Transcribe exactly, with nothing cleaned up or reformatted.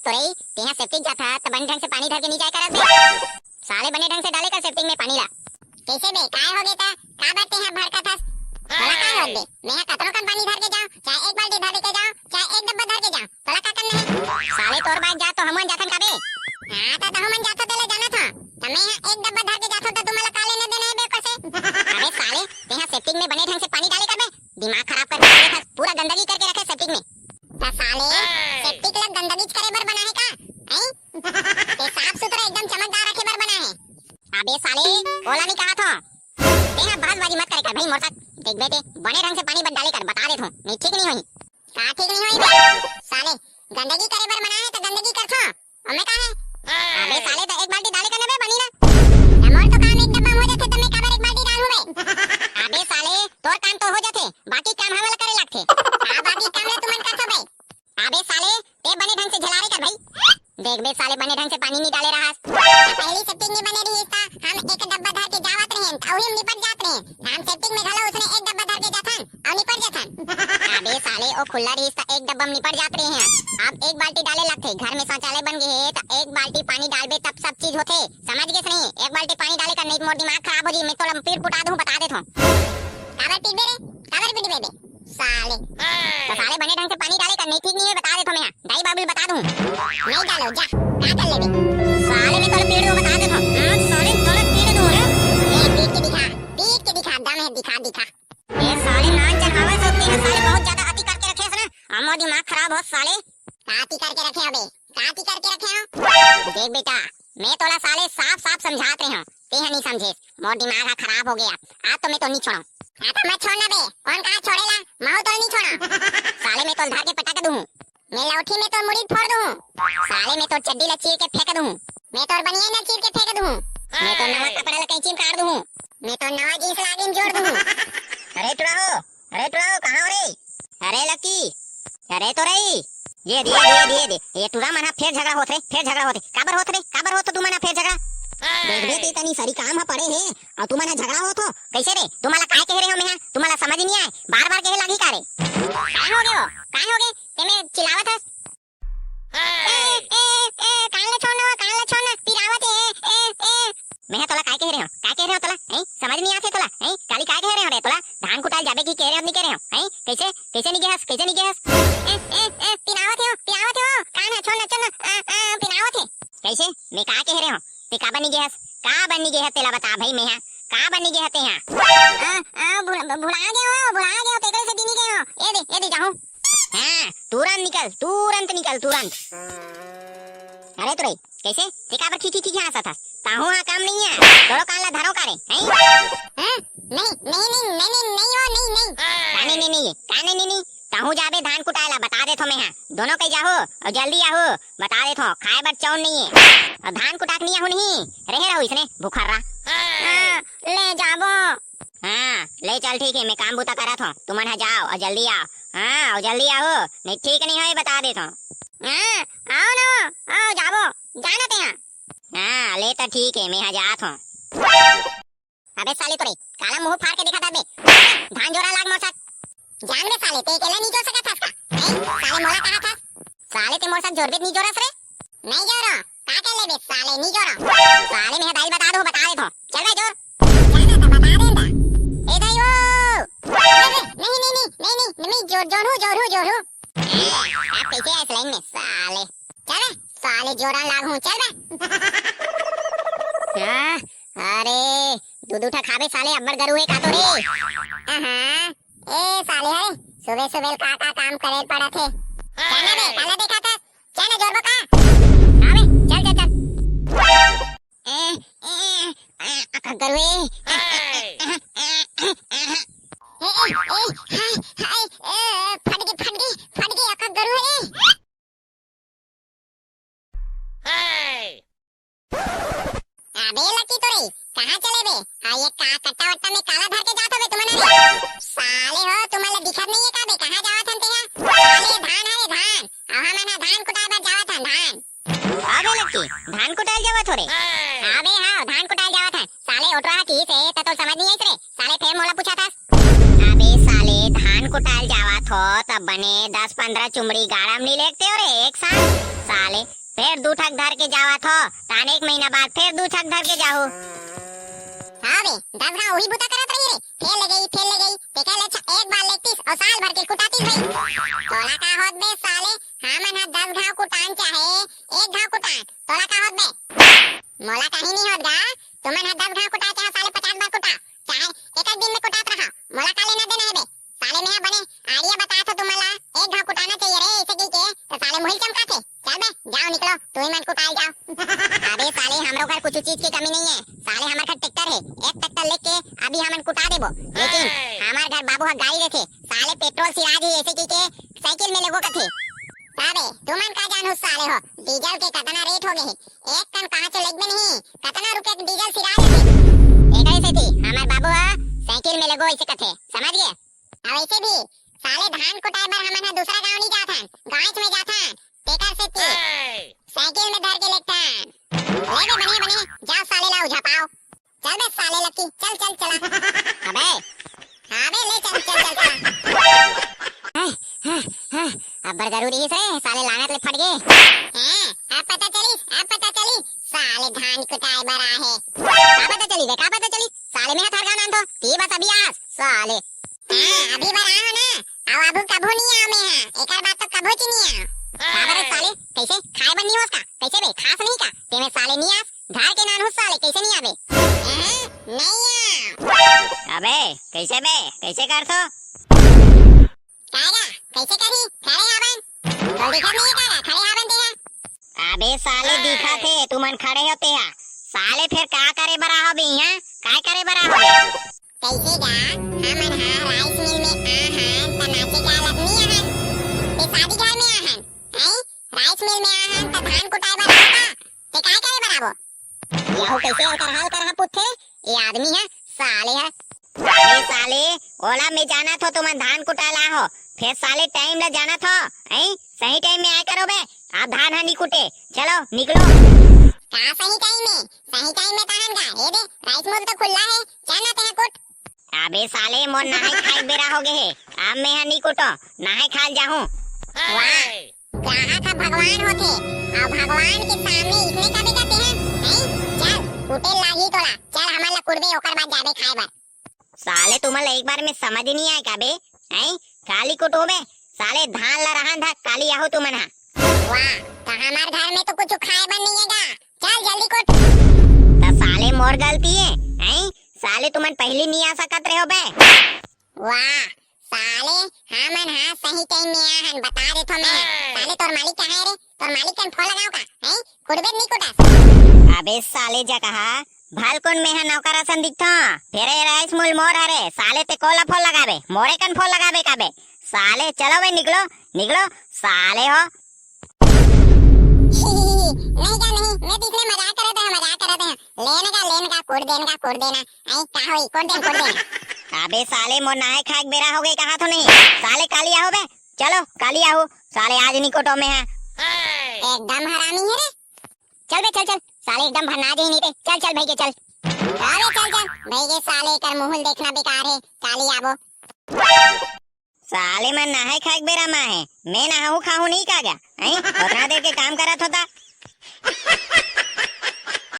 तोरई, तेहा सेप्टिक जाथा त बने ढंग से पानी धर के नी जाय करस बे। साले बने ढंग से डाले कर सेप्टिक में पानी ला। कइसे बे, काय होगे त? काबर तेहा भड़कत हस? मोला काय होत बे? मेहा कतनो कन पानी धर के जांव, चाहे एक बाल्टी धर के जांव, चाहे एक डब्बा धर के जांव, तोला का करना हे? साले तोर बात जात तो हमन जाथन का बे? हां, त तहू मन जाथो तेला जानत हंव। त मेहा एक डब्बा धर के जाथों त तुमन ला का लेना देना हे बे ओकर से? अबे साले, तेहा सेप्टिक में बने ढंग से पानी डाले कर बे। दिमाग खराब करके रखे हस, पूरा गंदगी करके रखे सेप्टिक में। त साले, सेप्टिक ला गंदगी करे बर बना हे का? हैं? ते साफ सुथरा एकदम चमकदार रखे बर बना हे। अबे साले, ओला नी कहा थो। तेहा बहसबाजी मत करे कर भाई मोर साथ। देखबे ते, बने ढंग से पानी बर डाले कर, बता देथों। नहीं, ठीक नहीं होही। का ठीक नहीं होही बे? साले, गंदगी करे बर बना हे त गंदगी करथों। ओमे का हे? अबे साले, त एक बाल्टी डाले करना बे, बनी ना। त मोर तो काम एक डब्बा में हो जाथे, त मैं काबर एक बाल्टी डालहूं बे? अबे साले, तोर काम तो हो जाथे, बाकी काम हमला करे लागथे। का बाकी काम ला तुमन करथो बे? अबे साले, ते बने ढंग से झलारे कर भाई। देख बे साले, बने ढंग से पानी नी डाले रहस। त पहली सेप्टिक नी बने रहिस त हम एक डब्बा धर के जावत रहेन, अउ हम निपट जात रहेन। हम सेप्टिक में घलो उसने एक डब्बा धर के जाथन, अउ निपट जाथन। अबे साले, ओ खुल्ला रहिस त एक डब्बा में निपट जात रहे हैं। अब एक बाल्टी डाले लगथे, घर में शौचालय बन गए हे त एक बाल्टी पानी डालबे तब सब चीज होथे, समझ गेस नहीं? एक बाल्टी पानी डाले कर, नहीं त मोर दिमाग खराब हो जी, मैं तोला पीट पुटा दूं, बता देथों। काबर पीटबे रे? काबर पीटबे बे? साले। त साले बने ढंग से पानी डाले कर, नहीं ठीक नहीं हे, बता देथों मैं, दाई बाबू ल बता दूं। नहीं डालो, जा, का कर लेबे? साले मैं तोला पीट दूं, बता देथों। हां, साले तोला पीट दूं रे। ए, पीट के दिखा, पीट के दिखा, दम हे, दिखा, दिखा। ए साले नाक चढ़ावे सोचते हैं साले, बहुत ज्यादा अति करके रखे हस ना, हमर दिमाग खराब हो साले। का अति करके रखे हबे? का अति करके रखे हो? देख बेटा, मैं तोला साले साफ साफ समझात रहे हूँ, तेहा नहीं समझेस, मोर दिमाग हा खराब हो गया, आज तो मैं तो नहीं छोड़ो। हाँ तो मत छोड़ना बे, कौन कहा छोड़ेला, महू तो नहीं छोड़ा। साले मैं तो धर के पटक दूँ। मैं लौठी में तो मुड़ी फोड़ दूँ। साले मैं तो चड्डी ला चीर के फेंक दूँ। मैं तो बनियान ला चीर के फेंक दूँ। मैं तो नवा कपड़ा ला कैंची में काट दूँ। मैं तो नवा जींस ला आगे में जोड़ दूँ। अरे टुरा हो, अरे टुरा हो, कहाँ हो रे? अरे लकी, अरे तो रही। ये दे, ये दे, ये दे। ये टुरा मन हा फेर झगड़ा होत रे, फेर झगड़ा होत रे। काबर होत रे, काबर होत तुमन हा फेर झगड़ा? देख बे ते तनी सरी काम हा पड़े हे, अउ तुमन हा झगड़ा होत हो। कैसे रे? तुम्हारा काय कह रहे हो मैं हा? तुम्हारा समझ नहीं आए। बार बार कहे लागी का रे? काय हो गए हो? काय हो गए? ते में चिल्लावत हस? ए, ए, ए, कान ला छोड़ ना, कान ला छोड़ ना, पिरावत हे, ए, ए, ए। मैं हा तोला काय कह रहे हो? काय कह रहे हो तोला? हैं? समझ नहीं आते तोला? हैं? काली काय कह रहे हो रे तोला? धान कुटाल जाबे की कह रहे हो, नहीं कह रहे हो? हैं? कैसे? कैसे नहीं गेहस? कैसे नहीं गेहस? ए, ए, ए, पिरावत हे, पिरावत हे, कान हा छोड़ ना, छोड़ ना, आ, आ, पिरावत हे। कैसे? मैं का कह रहे हो? ते काबर नहीं गेहस? काबर नहीं गेहस तेला बता भाई मैं हा। काबर नहीं गेहस ते हा? आ, आ, भुला, भुला गए हो, भुला गए हो, तेकरे से नहीं गए हो। ये दे, ये दे जाऊँ। हाँ, तुरंत निकल, तुरंत निकल, तुरंत। अरे तो रे, कैसे? ते काबर खी खी खी खी हाँसत हस? ताहू हा काम नहीं है, तोरो कान ला धरो का रे, हैं? हाँ? नहीं, नहीं, नहीं, नहीं, नहीं, नहीं हो, नहीं, नहीं। का नहीं, नहीं, नहीं, का नहीं, नहीं, नहीं? ताहू जाबे धान कुटाए ला, बता देथो मैं हा। दोनों कहीं जाहो, अउ जल्दी आहो, बता देथो, खाए बर चौन नहीं है। अउ धान कुटाक नहीं आहू नहीं, रहे रहो इसने, भुखर्रा। हाँ, ले जाबो। हाँ, ले चल, ठीक है, मैं काम बूता करत हूँ, तुमन हा जाओ अउ जल्दी आओ। हाँ, अउ जल्दी आओ, नहीं ठीक नहीं होए, बता देत हूँ। हाँ, आओ ना, आओ, जाबो, जाना ते हाँ। हाँ, ले तो ठीक है, मैं हा जात हूँ। अबे साले तोरे, काला मुंह फाड़ के दिखा था बे। धान जोरा लाग मोर साथ। जान बे साले, ते अकेला नहीं जोर सकत हस का? हैं? साले मोला कहा था? साले ते मोर साथ जोरबे नहीं जोरस रे? नहीं जोरो, का कर लेबे साले, नहीं जोरो। साले मैं दाई बता दूँ, बता देत हूँ। चल बे जोर। जाना तो बता दे ना। ए दाई वो। नहीं, नहीं, नहीं, नहीं, नहीं, नहीं, जोर, जोर हूँ, जोर हूँ, जोर हूँ। अब कैसे आए इस लाइन में साले? चल बे, साले जोरा लाग हूँ, चल बे। हाँ, अरे, दू दू ठा खाबे साले, अब्बड़ गरू है का तो रे। हाँ, ए साले हरे, सुबह सुबह का का काम करे पड़त है। जाना बे, काला देखा था, चल ना जोरबो का? हाँ बे, चल, चल, चल। ए, ए, ए, अकक गरू ए। ए, ए, ए, हाय, हाय, ए, फट गई, फट गई, फट गई, अकक गरू ए। अबे लकी तोरे, कहाँ चले बे? हाँ, ये का कट्टा वट्टा में काला धर के जात हो बे तुमन रे? साले हो, तुमन ला दिखत नहीं है का बे? कहाँ जावत हन ते हा? साले धान है धान, अउ हमन हा धान कुटाए बर जावत हन धान। अबे लकी, धान कुटाए जावत हो रे? हाँ बे हाँ, धान कुटाए जावत हन। साले ओटरा हा किहिस हे, त तोर समझ नहीं आइस रे। साले फेर मोला पूछा था। अबे साले धान कुटाए जावत हो, तब बने दस पंद्रह चुमड़ी गाड़ा में नहीं लेगते हो रे, एक साथ। साले, फेर दू ठक धर के जावत हो, तान एक महीना बाद फेर दू ठक धर के जाहू। हाँ बे, दस घाव उही बुता करत रही रे, फेर ले गई, फेर ले गई, तेकर ले अच्छा एक बार लेतीस अउ साल भर के कुटातीस भाई। तोला का होत बे साले, हमन ह दस घाव कुटान चाहे एक घाव कुटान, तोला का होत बे? मोला कहीं नहीं होत गा, तुमन ह दस घाव कुटा चाहे साले पचास बार कुटा, चाहे एक एक दिन में कुटात रहा, मोला का लेना देना है बे? साले में बने आइडिया बता तो तुमन ला, एक घाव कुटाना चाहिए रे, ऐसे की के तो साले मुहिल चमकाथे। चल बे, जाओ निकलो, तू ही मन कुटाए जाओ। अबे साले, हमरो घर कुछ चीज की कमी नहीं है। साले, हमर घर ट्रैक्टर है, एक ट्रैक्टर लेके अभी हमन कुटा देबो, लेकिन हमार घर बाबू ह गाड़ी रहथे, साले पेट्रोल सिरा जी ऐसे की के साइकिल में लेगो कथे। अबे तुमन का जानहू साले हो, डीजल के कतना रेट हो गए है, एक टन कहाँ से लेगबे नहीं, कतना रुपया के डीजल सिरा देथे। एकरे सेती हमार बाबू ह साइकिल में लेगो ऐसे कथे, समझ गए? अउ वैसे भी साले धान कुटाए बर हमन ह दूसरा गांव नहीं जाथन, गांच में जाथन, तेकर सेती साइकिल में धर के लेथन। ले बे, बढ़िया बढ़िया, जाओ साले ला उझापाओ। चल बे साले लकी, चल चल चला। अबे, हाँ बे, ले चल चल चल चला। हैं, हैं, हैं, अब्बड़ जरूरी है से, साले लानत ले फट गए। हैं, अब पता चलिस, अब पता चलिस, साले धान कुटाए बर आए हे। का पता चली बे, का पता चली? साले में हथार गान आन तो, ती बस अभी आस, साले। हाँ, अभी बर आए हो ना, अउ अभी कभू नहीं आओ मैं हाँ, एकर बाद तो कभू ची नहीं आओ। का बर साले, कैसे खाए बर नहीं होस का? कैसे बे, खास नहीं का? ते में साले नहीं आस, घर के नान हो साले, कैसे नहीं आबे? हाँ, नहीं आओ। अबे, कैसे बे, कैसे कर तो? कायरा, कैसे करी? खड़े हावन। तो दिखत नहीं कायरा, खड़े हावन ते हा। अबे साले दिखत हे, तुमन खड़े हो ते हा। साले फेर का करे बर आहो बे इहाँ? काय करे बर आहो बे? कैसे गा? हमन हा राइस मिल में आहन, त नाचे गा लगनी आहन। ते शादी घर में आहन, हैं? राइस मिल में आहन, त धान कुटाए बर आहो का? ते काय करे बर आबो? यहू कैसे ओकर हाल करहा पूछथे? ये आदमी है, साले है। अरे साले, ओला मैं जानत हो तुमन धान कुटा ला हो, फेर साले टाइम ला जानत हो, हैं? सही टाइम में आए करो बे, आप धान ह नी कुटे, चलो निकलो। का सही टाइम में? सही टाइम में तहन का? ये दे, राइस मिल तो खुला है, जाना ते कुट। अबे साले, मोर नहाय खाय बेरा हो गे हे, अब मैं ह नी कुटो, नहाय खाल जाहूं। वाह, ग्राहक ह भगवान होथे, अउ भगवान के सामने इसने कबे जाते हैं, हैं? चल, कुटे लागी तोला, चल हमन ला कुटबे, ओकर बाद जाबे खाय बर। साले तुमन ला एक बार में समझ नहीं आए का बे, हैं? काली कुटोबे, साले धान ला रहन धा, काली आहू तुमन हा। वाह, तो हमार घर में तो कुछ खाय बर नहीं है गा, चल जल्दी कुट। त साले मोर गलती है, हैं? साले तुमन पहली नहीं आ सकत रहे हो बे। वाह, साले, हमन हा सही टाइम में आहन, बता देथो मैं। साले, तोर मालिक कहाँ है रे? तोर मालिक कन फोन लगाओ का? हैं? कुटबे नहीं कुटा। अबे साले जगहा, भलकुन में हा नौकर असन दिखथो। फेर ए राइस मिल मोर हरे, साले ते कोला फोन लगाबे, मोरे कन फोन लगाबे काबे। साले, चलो बे, निकलो, निकलो, साले हो। नहीं का नहीं, मैं तो इसने मजाक करत है, मजाक करत है। लेन का, लेन का, कुट देन का, कुट देना। आई का होई, कुट देन, कुट देन। अबे साले, मोर नहाय खाय के बेरा हो गए, कहा तो नहीं। साले काली आहो बे, चलो काली आहो। साले आज नहीं कुटो मैं है। एकदम हरामी है रे। चल बे, चल, चल। साले एकदम भन्ना दे नहीं रे। चल, चल भाई के चल। अरे चल, चल। भाई के साले कर मुहुल देखना बेकार है। काली आबो। साले मन नहाय खाय के बेरा मा हे, मैं नहाहू खाहू नहीं का गा? हैं? ओतना देर के काम करत होता।